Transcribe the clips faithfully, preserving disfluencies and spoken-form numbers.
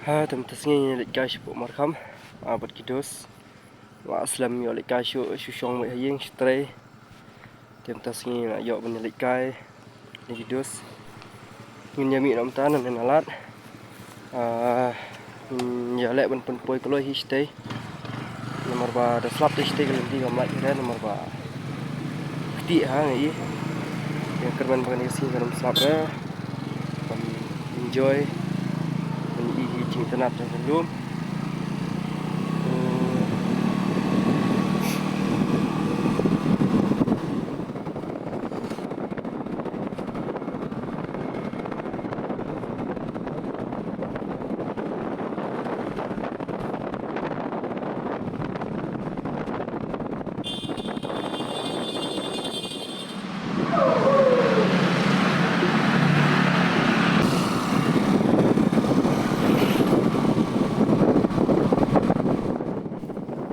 Ha, te mynta sngi ngi leit kai sha Pukmarkham, ah, bad ki dos. Nga slem ïoh leit kai shu, shu shong beit ha ïing sha trei. Te mynta sngi nga ïoh ban leit kai ne ki dos. Ngin ïa mih noh mynta nangne na lad. Ah, ngin ïa leh ban pynpoi kloi hi shatei. Namar ba da slap te shatei ka lynti kam lait re namar ba ktieh ha ngi. Ïa kyrmen ba kane ka sngi kan ym slap re. Ban enjoy, ban ïohi ïa ki jingtynnat jong ka lum.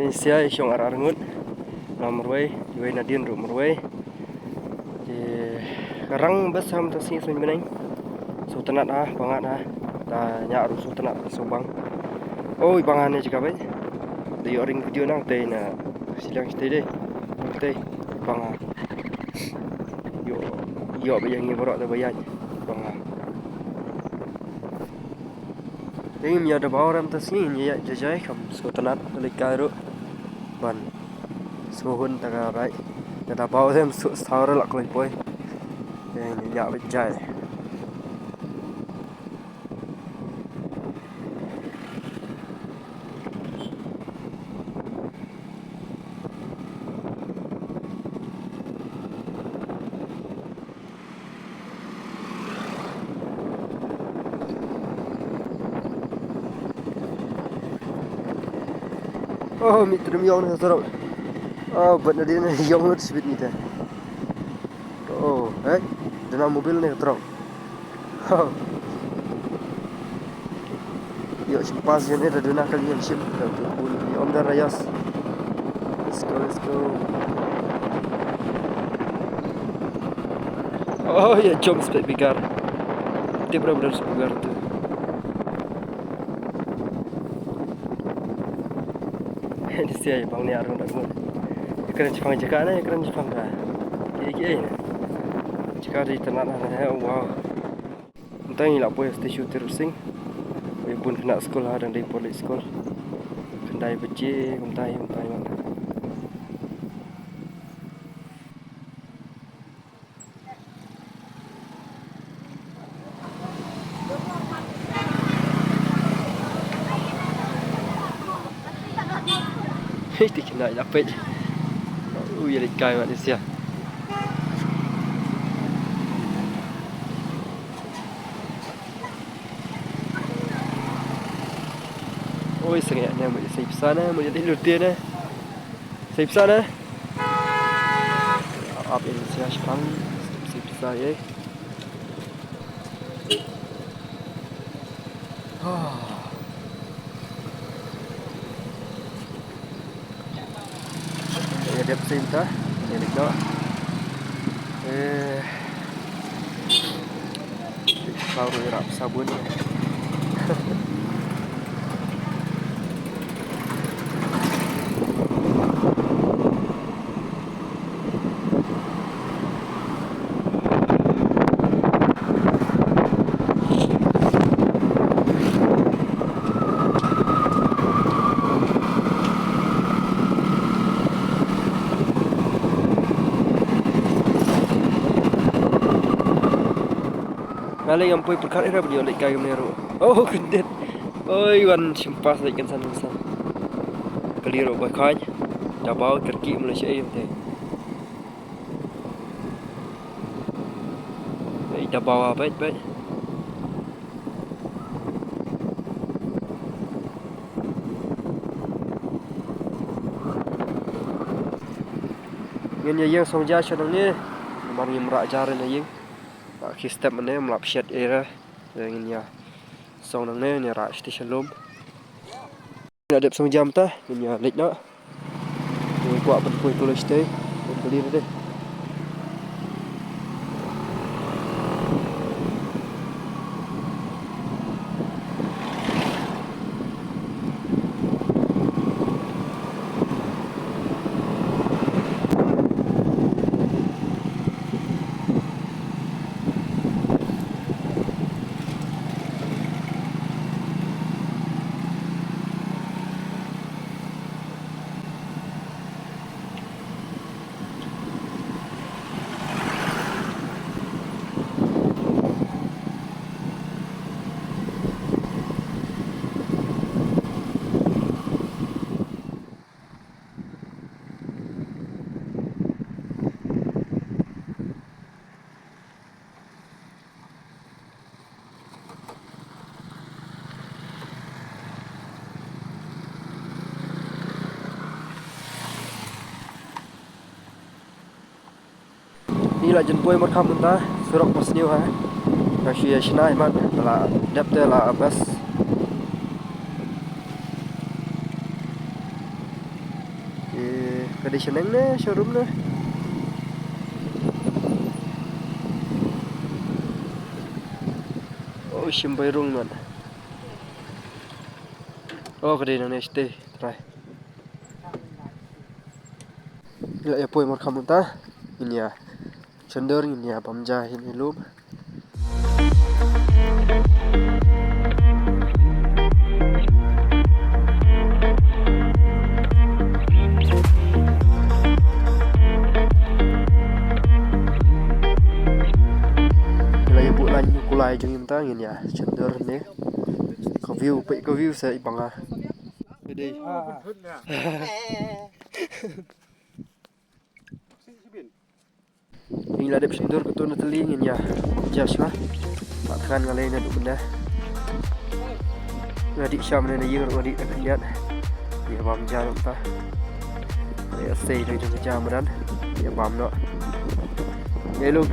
Ngi sia i shong ar ar ngut. Nga marwei, iwei Nadine ruh marwei. Te ka rang best ha mynta sngi sngewbha bneng. Sngewtynnat ha, bang ha. Ta nya ruh sngewtynnat sngewbang. Oi, bang ha ne jaka beit. Da ïoh ring video nangtei na shiliang shatei de. Nangtei bang ha. Ïoh, ïoh ba ïa ngi baroh da ba ïaid. Bang ha. Te ngim ïa da baw re mynta sngi, ngin ïa jai jai, kam sngewtynnat leit kai ruh. Ban sngewhun ta ka rai. Ïa da baw re mynta sngew saw re la kloi poi. Te ngin ïa beit jai. Oh, mih triem ïong na ka surok. Oh, bad na dien ïong lut sibit mih te. Oh, eh, duna mobil ne ka trok. Oh. Ïoh shim pass ïa ne da duna ka liang shim. Ka tu bun ïa om da rayas. Let's go, let's go. Oh, ïa jump spek bigar. Tip ra benar spek bigar tu. Di sia bang ni arun arun. Kren chipang jaka ne, kren chipang ka. Ki ki. Jaka di tanah na, wow. Mynta ngi la poi statue Tirot Sing. Oi bun khynnah skul ha dang dei por leit skul. Khyndai baje kumta hi mynta hi mynta. Hei, te khynnah ïa peit. U ïa leit kai Malaysia. Oi, sngewbha ne, mo ïa sei pisa ne, mo ïa leit lute ne. Sei pisa ne. Ap in sia shpang. Sei pisa ye. Ïa dep sei mynta, ïa leit noh. Eh. Khlaw ruh ïarap sabun. Nga leh ngam poi pyrkhat ira ba dei leit kai kumne ruh. Oh, kyndit. Oi, wan shim pass leit kynsan kynsan. Kali ruh ba khaid. Da baw tyrki Malaysia em te. Ei, da baw bait bait. Ngin ïa ïeng song ja sha nangne. Namar ngim rah ja re na ïing. Ba ki step mane mlap shet era. Ngin ïa song nangne, ngin ïa rah sha lum. Ïa dep song jam ta, ngin ïa leit noh. Ngin kwah ban poi college te, ban beli te. La jan poi markham mynta, surok ba sniew ha. Ka shu ïa shna hi mat, la dep te la bas. Ka dei shaneng ne showroom ne. Oh, shim bai rung man. Oh, ka dei nangne shatei, trai. La ïa poi markham mynta, ngin ïa shon dur, ngin ïa bam ja hi ne lum. La ïa buh lain kulai jong ngi mynta, ngin ïa shon dur ne. Ka view, peit ka view sa i bang ha. Dei. Ngi la dep shon dur katto na tylli, ngin ïa ja shuwa. Ba thngan nga lei naduh mynne. Nga dih sha mynne na ïing ruh nga dih da khyndiat. Ïa bam ja ruh ta. Ïa sei da jong ka ja madan. Ïa bam noh. Ïa lum.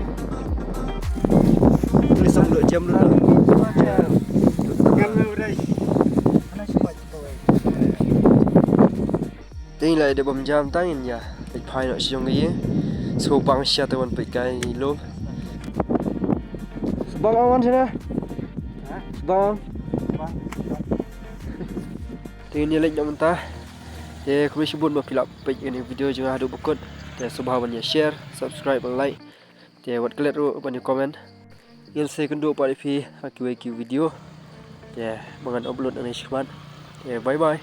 Ni sam lut jam lut. Te ngi la dep bam ja mynta, ngin ïa peit phai noh sha jong ka ïing. Sngewbang shisha te wan peit kai lum. Sngewbang wan shane. Sngewbang. Te ngin ïa leit noh mynta. Te khublei shibun ba phi la peit ïa kane ka video jong nga haduh ba kut. Te sngewbha ban ïa share, subscribe, ban like. Te wat klet ruh ban ïa comment. Ngin sa ïakynduh pat ïa phi ha kiwei ki video. Te ba ngan upload nangne shakhmat. Te bye bye.